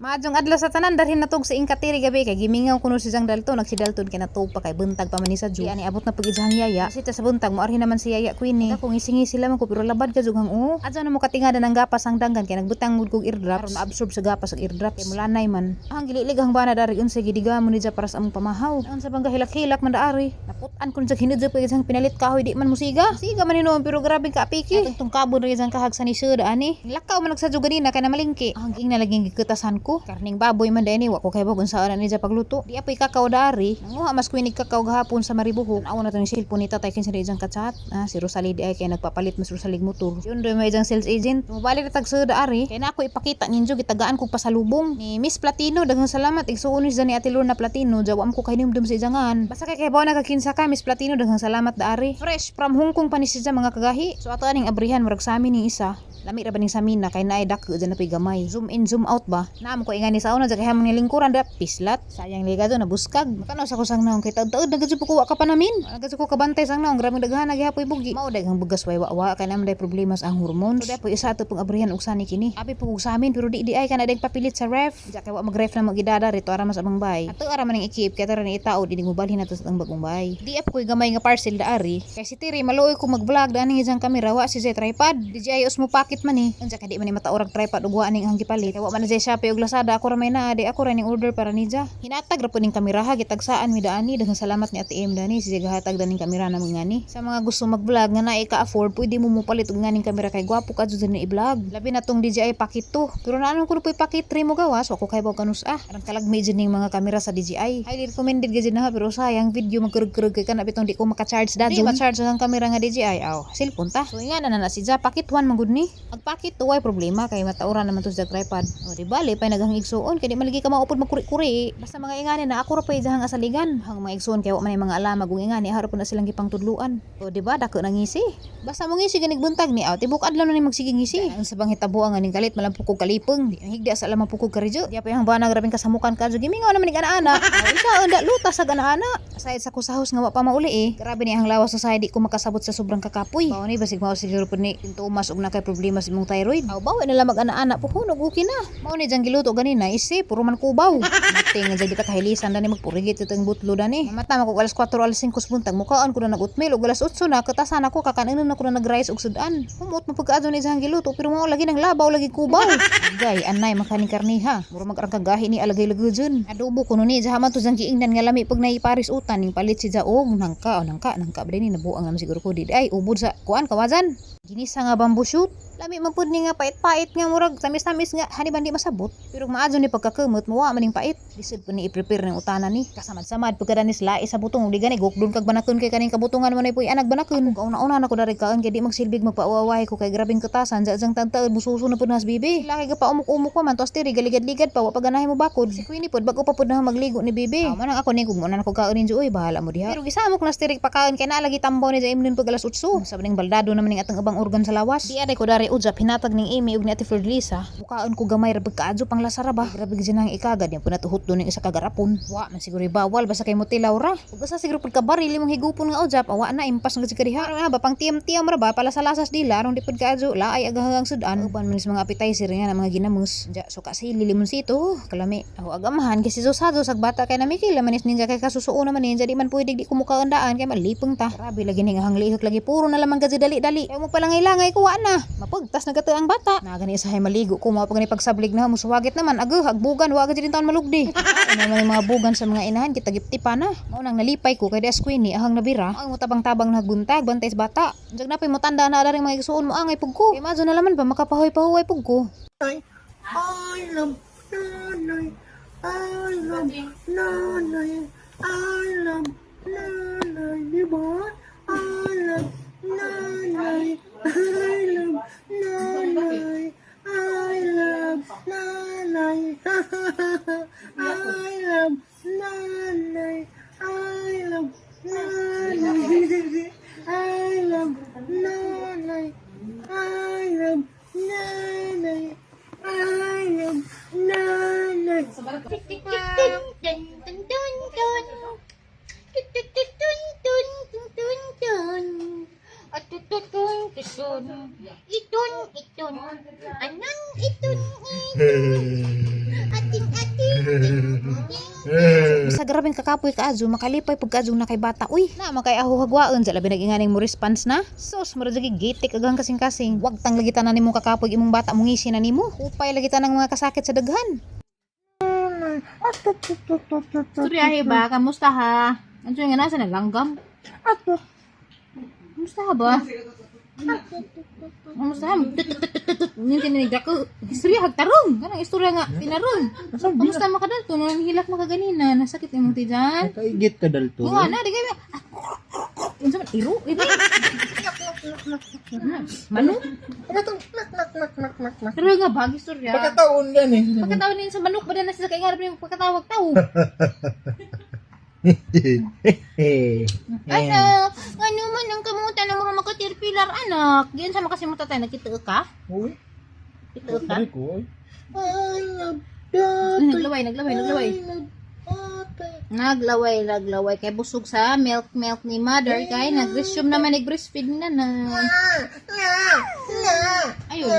Maadjong adlaw sa tanan, darhin natog sa Ingkatiri gabi kay gimingaw kuno si Jang Dalton, nag si Dalton kay natog pa kay buntag pa man ni sa Ju. Ani abot na pag ijang yaya. Bisita sa buntag mo arhin naman si Yaya Queenie. Ako ngisi-ngisi lamang ko pero labad ka jug hang oh. Adyo na mo katingada ng gapas ang danggan kay nagbutang mud kog eardrops aron ma-absorb sa gapas ang eardrops. Kay mulanay man. Ang gililig ang bana dari unsa gidiga mo ni para sa among pamahaw. Unsa bang gahilak-hilak man daari. Naput-an kun sa hinudyo pag isang pinalit kahoy di man musiga. Siga man hinuon pero grabe ka apiki. Atong tungkabon ra isang kahag sa ni Suda ani. Lakaw man nagsadyo ganina kay namalingki. Ang ging na laging gikutasan ko. Karning baboy man dani wa ko kay kung saan ni pagluto. Di apoy kakao dari. Nanguha mas kwinig kakao gahapon sa Maribuhok. Tanaw na to ni cellphone ni tatay kinsa di ijang kachat. Ah, si Rosalie di ay kay nagpapalit mas Rosalie motor. Yun do may ijang sales agent. Mubalik na tag Suda ari. Kay na ako ipakita ninyo gitagaan kog pasalubong ni Miss Platino. Daghang salamat igsuon ni ni Ate Lorna Platino. Jawam ko kay nimdum sa ijangan. Basta kay kay nakakinsa ka Miss Platino, daghang salamat daari. Fresh from Hong Kong pa ni siya mga kagahi. So ato aning abrihan murag sa amin ning isa. Lami ra ba ning samina kay naay dako dyan na gamay. Zoom in zoom out ba? Naam ko ingani sa una kay hamong nilingkuran da pislat. Sayang liga do nabuskag. Makanaw sa kusang naong kay taud-taud na gadyo ko wa ka pa namin. Nagadyo ko kabantay sang naong grabe daghan na gihapoy bugi. Mao daghang bugas way wa kay naman day problema sa ang hormones. So dapoy isa ato pong abrihan og sani kini. Abi po og sa amin pero di di ay kana dayng papilit sa ref. Diya kay wa mag-ref na magidada rito ara mas abang bay. Ato ara man ning ikip kay tara ni itao di mo balhin nato sa ang bagong bay. Di ap koy gamay nga parcel daari. Kay si Tiri maluoy ko mag-vlog dani isang kamera wa si tripod. DJI Osmo Pocket man eh. Unsa ka di man ni mataorag tripod ug wa ning ang gipalit. Kay wa man na siya Shopee ug Lazada, ako ra may naa di ako ra ning order para nija. Hinatag ra po ning kamera ha gitagsaan mi daani. Daghang salamat ni Ate M dani siya gahatag daning kamera na ngani. Sa mga gusto mag-vlog nga naay ka-afford pwede mo mopalit og nganing kamera kay gwapo ka jud ni i-vlog. Labi na tong DJI Pocket 2. Pero naanong kuno po'y Pocket 3 mo gawas wa ko kay kanus ah. Arang kalagmi jud ning mga kamera sa DJI. Highly recommended gyud na ha pero sayang video magkurug-kurug kay kana bitong di ko maka-charge dadon. Di ma-charge ang kamera nga DJI aw. Cellphone ta. So nga na na si Ja Pocket 1 man gud ni. Ag Pocket 2 ay problema kay matauran naman to sa tripod. O di bale pay naghang igsuon kay di malagi ka maupod magkuri-kuri. Basta mga ingani na ako ra pay diyang asaligan. Hang mga igsuon kay wa man ay mga alam ug ingani haro po na silang gipangtudluan. O di ba dako nang ngisi. Basta mo ngisi ganig buntag ni aw tibok adlaw na ni magsige ngisi. Ang sabang hitabo ang aning kalit malampok kog kalipeng. Di ang higda sa lamang pukog karidyo. Di pa yung bana grabing kasamukan ka gimingaw naman ning ana-ana. Aw isa unda lutas sa ana-ana. Aside sa kusahos nga wa pa mauli eh. Grabe ni ang lawas sa di ko makasabot sa sobrang kakapoy. Mao ni basig mao siguro pud ni sintomas og na kay problema sa imong thyroid. Aw bawi na lang mag ana-ana puhon og okay na. Mao ni jang giluto ganina isi puro man kubaw. Mating nga kita kahilisan dani magpurigit itong butlo dani. Mamata man ko alas 4 alas 5 sa buntag mukaan ko na nag-oatmeal og alas 8 na katasan ako kakanon na ko na nag-rice og sudan. Humot mo pagkaadto ni jang giluto pero mao lagi nang labaw lagi kubaw. Gay anay makaning karniha. Mura mag kagahi ni alagay lagudjon. Adobo kuno ni jahaman to jang giingnan nga lami pag naiparis utan ning palit si Jaog nangka o nangka nangka ba ni nabuang naman siguro ko di ay ubod sa kuan kawajan. Ginisa nga bamboo shoot. Lami man pud ni nga pait-pait nga murag tamis-tamis nga hani ba di masabot. Pero maadyo ni pagkakamot muwa man ning pait. Lisod po ni i-prepare ning utana ni. Kasamad-samad pagka danis lae sa butong di gani gukdon kag banakon kay kaning kabutungan man ay puy anag banakon. Kauna-una na ko dari kaon kay di magsilbig magpauwawahi ko kay grabing katasan ja jang tagtaod mususo na pud nas bibi. Laki ka pa umok-umok pa man tos diri galigad-ligad pa wa pa ganahin mo bakod. Si Queenie pod bag-o pa pud na magligo ni bibi. Amo nang ako ni kung mo na ko kaon ninyo oy bahala mo diha. Pero gisamok na stirik pakaon kay naa lagi tambaw ni ja imnon pag alas 8. Sa ning baldado naman ning atong ubang organ sa lawas. Di aday ko dari ujap hinatag ning Amy ug ni Ate Flordelisa. Mukaon ko gamay ra pagkaadyo pang lasara ba. Grabe gyud nang ikagad yan pud natuhot do ning isa ka garapon. Wa man siguro bawal basta kay mo tilaw ra. Ug asa siguro pud kabaril imong higupon nga ujap awa na impas nga ka diha. Aron ba pang tiyam-tiyam ra ba pala sa lasas dila aron di pud kaadyo laay agahangang sudan. Uban man sa mga appetizer nga na mga ginamos. Ja suka sili limonsito kalami. Ako agamahan kasi susado sag bata kay namikil man is ninja kay kasusuo naman ninja di man pwede di kumukaon daan kay malipong ta. Grabe lagi ning hang lihok lagi puro na lamang kasi dali-dali. Kay mo palangay-langay ko wa na. Mapagtas na gato ang bata. Na gani sa maligo ko mo pag ni pagsablig na musuwagit naman aguh agbugan wa gid taon malugdi. Ano man yung mga bugan sa mga inahan kita giptipa na. Mao nang nalipay ko kay das Queenie ahang nabira. Ang mo tabang-tabang nagbuntag bantay sa bata. Unjag napay mo tanda na daring mga igsuon mo angay pug ko. Kay madyo na laman ba makapahoy-pahuway pug ko. I love nanay. I love nanay. I love nanay. Di ba? I love nanay. I love nanay. I love nanay. I love nanay. I love nanay. I love nanay. I love nanay. I love nanay. Dun dun dun dun dun. Tun tun tun tun tun tun tun. Atututun tutun. Itun itun. Anan itun itun. Ating Sa grabeng kakapoy kaadyo, makalipay pud kaadyo na kay bata uy. Na makay aho hagwaon sa labi nag-inganing mo response na. Sus, mura jud gitik agang kasing-kasing. Wag tang lagi tanan nimong kakapoy imong bata mungisi na nimo. Upay lagi tanang mga kasakit sa daghan. Suryahe ba? Kamusta ha? Ano nga nasa na langgam? Kamusta ha ba? Kamusta ha? Ninti ni dako. Istorya hagtarong. Kanang istorya nga pinarong. Kamusta mo kadalto? Nung hilak mo kaganina, nasakit imong tiyan. Kaigit ka dalto. Bunga na, di kayo. Unsa man iro? Iro. Manok? Pero nga bagi istorya. Pagkataon gani. Pagkatawag niya sa manok ba na sila kay ngarap niyo pagkatawag tao. Anak, ano man ang kamuta na mga makatirpilar, anak. Diyan sa makasi mo tatay, nakita ka? Uy, Kita ka? sabi ko, uy. I love tatay. Naglaway, naglaway, naglaway. I love tatay. Naglaway, naglaway. Kay busog sa milk, milk ni mother. Kay nag-resume naman, nag-breastfeed na na. Ayun,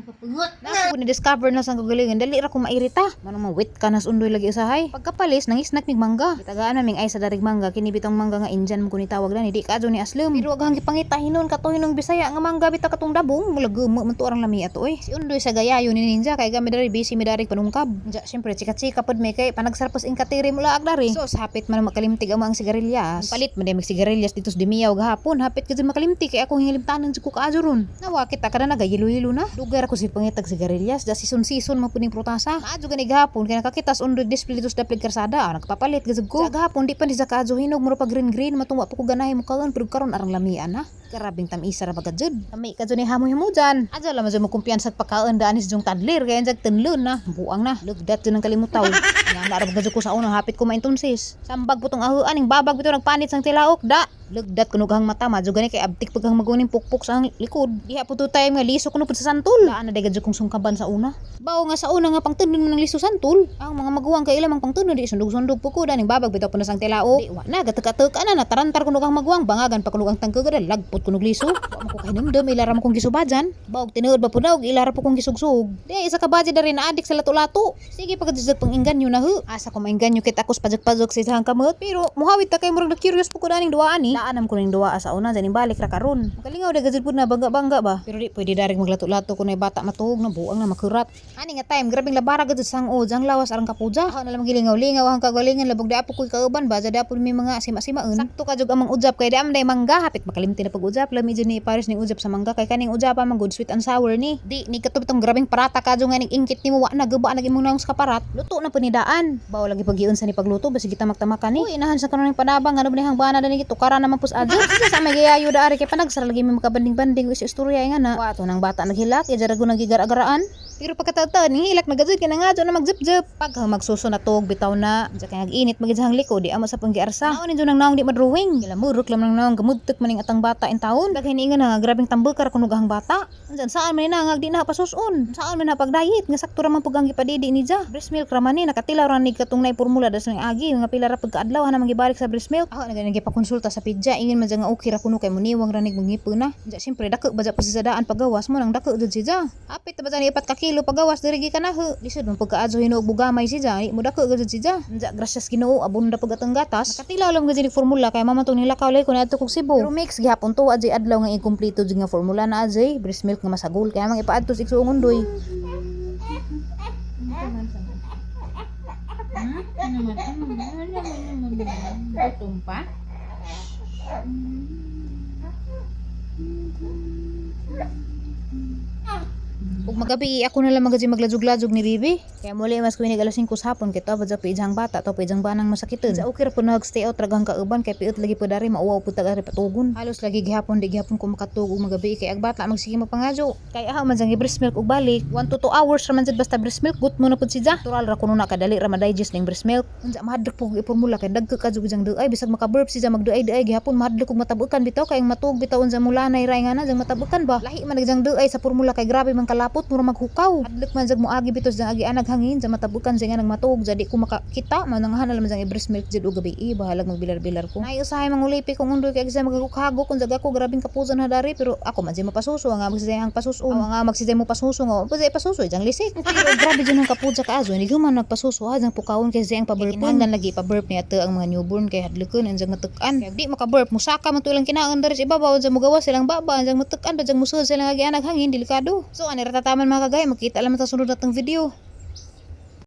Kapugot. Ako ni-discover na sa kagalingan, dali ra ko mairita. Manong ma-wet ka nas undoy lagi usahay. Pagkapalis, nangisnak mig mangga. Gitagaan na ming ay sa darig mangga, kini bitong mangga nga Indian mo kuni tawag dani, di kaadyo ni aslum. Pero aghang gipangita hinon kato hinong Bisaya nga mangga bitaw katong dabong, mula gumo man to arang lami ato oy. Si undoy sa gayayo ni ninja kay gami dari busy mi darig panungkab. Nja syempre chika-chika pod may kay panagsarpos ing katiri mula ag dari. So hapit man makalimtig ang mga sigarilyas. Palit man mig sigarilyas dito sa Dimiyaw gahapon, hapit gud makalimti kay akong hingalimtanan sa kukaadyo ron. Nawa kita kada nagayilo-hilo na. Dugay ra ko si pangitag sigarilyas, da season-season man puning prutasa. Maadyo gani gahapon kay nakakitas undoy display dito sa daplig karsada, ah, nagpapalit gud ko. Sa gahapon di pa ni sa kaadyo hinog mura pa green green matungwa pa ko ganahe mo kaon pero karon arang lamian na. Karabing tamisa ra bagad jud. Kami ka jud ni hamoy himujan. Adyo lang man jud mo kumpiyansa at pagkaon daan is jung tadlir kay jag tenlon na. Buang na. Lugdat jud ang kalimutaw. Nga na ra bagad jud ko sa una hapit ko maintonsis. Sambag putong ahuan ning babag bitaw nagpanit sang tilaok da. Lugdat kuno gahang mata madyo gani kay abtik pag maguning pukpok sa ang likod. Diha po time nga liso kuno pud sa santol. Daan na dagad jud kong sungkaban sa una. Bao nga sa una nga pangtunon man ang liso santol. Ang mga maguwang kay ilang pangtunon di sundog-sundog po ko daning babag bitaw puno sang tilaok. Di wa na gataka-taka na natarantar kuno kang maguwang bangagan pa kuno ang tangkag lagpot kuno liso. Wa man ko kahinumdum ilara mo kong gisubajan. Baog tinuod ba pud og ilara po kong gisugsug. Di isa ka budget na rin na adik sa lato-lato. Sige pagka pang inganyo na hu. Asa ko mainganyo kit ako sa pajak-pajak sa isang kamot. Pero muhawit ta kay murag na curious po ko daning duwaan ni. Naanam ko ning duwa sa una janing balik ra karon. Magalingaw da gajud pud na bangga-bangga ba. Pero di pwede darig maglato-lato kun ay bata matuog na buang na makurat. Ani nga time grabing labara gajud sang o jang lawas arang kapuja. Ako na lang gilingaw-lingaw ang kagalingan labog da po koy kauban ba da po may mga sima-simaon. Sakto ka jud amang ujap kay di am day mangga hapit makalimti na pag-ujap lami jud ni Paris ning ujap sa mangga kay kaning ujapa man good sweet and sour ni. Di ni katub tong grabing parata ka jud nga ning ingkit nimo wa na guba na imong naong sa kaparat. Luto na punidaan. Bawo lagi pagiun sa ni pagluto basig kita magtamakan ni. Uy inahan sa kanon ning panabang ano ba ni hang bana dani tukaran naman pus adyo. Sige sa may gayayo da ari kay panagsara lagi may makabanding-banding is istorya nga na. Wa to nang bata naghilak ijara go nagigar-agaraan. Pero pagkataon ni hilak nagajud kay nangadyo na magjip-jip. Pag magsuso na tuog bitaw na, diya kay nag-init magidjahang liko di amo sa panggiarsa. Mao ni nang naong di madrawing. Gilamurok lam nang naong gamudtok maning atang bata in taon. Daghan ingan na grabing tambukar kuno gahang bata. Anjan saan man na ngag di na pasusun. Saan man na pagdayet nga sakto ra man pug ang gipadidi ni ja. Breast milk ra man ni nakatilaw ra ni katong nay formula das ning agi nga pila ra pagkaadlaw na mangibalik sa breast milk. Ako na gani gipakonsulta sa pidya ingin man dya nga okay ra kuno kay muniwang ra nig mangipon na. Diya siyempre dako ba dya pa sa daan pagawas mo nang dako jud si ja. Hapit ba dyan 4 ka kilo pagawas diri gikan na ho. Lisod man pagkaadyo hinuog bugamay si ja, mo dako gud si ja. Unja gracias Ginoo abunda pag atong gatas. Nakatilaw lang gud ni formula kay mama tong nilakaw lay kun adto kog Cebu. Pero mix gihapon to adjay adlaw nga inkumpleto jud nga formula na adjay breast milk nga masagol kaya mang ipaadto sa igsuong undoy. Gutom pa? Ug magabi ako na lang magadji maglajog-lajog ni Bibi. Kaya muli mas kuinig alas 5 sa hapon kay tawad sa piijang bata to piijang banang masakiton. Sa okay ra po nag stay out ragang kauban kay piot lagi po dari mauwaw po tag ari patugon. Halos lagi gihapon di gihapon ko makatug ug magabi kay ag bata magsige magpangadyo. Kay aha man jang breast milk ug balik 1 to 2 hours ra man jud basta breast milk gut mo na pud siya. Natural ra kuno na kadali ra ma-digest ning breast milk. Unsa mahadlok po og ipormula kay dagko ka jud jang duay bisag maka-burp siya magduay-duay gihapon mahadlok og matabukan bitaw kay ang matuog bitaw unsa mulanay ra nga na jang matabukan ba. Lahi man jang duay sa formula kay grabe man kalapot mura maghukaw. Hadlok man jag moagi bitos jang agi anag hangin jang matabukan jang anag matuog jadi ko makakita man ang hanal man jang i-breast milk jud og gabi eh, bahalag magbilar-bilar ko. Nay usahay mangulipi kung undoy kay sa magaghagok kung jag ako grabing kapusan ha dari pero ako man jay mapasuso nga magsisay ang pasuso nga magsisay mo pasuso nga pa pasuso jang lisik. Pero grabe jud ang kapudsa kaazo ni human nagpasuso ha jang pukawon kay siyang paburpon nan lagi pa burp niya ang mga newborn kay hadlokon ang jang matuk-an. Kay di maka burp musaka man to ilang kinaon dari sa ibabaw jang mugawas silang baba jang matuk-an ba jang musud silang agi anag hangin delikado. So ani ra tataman, mga kagay, makita lang ta sunod natong video.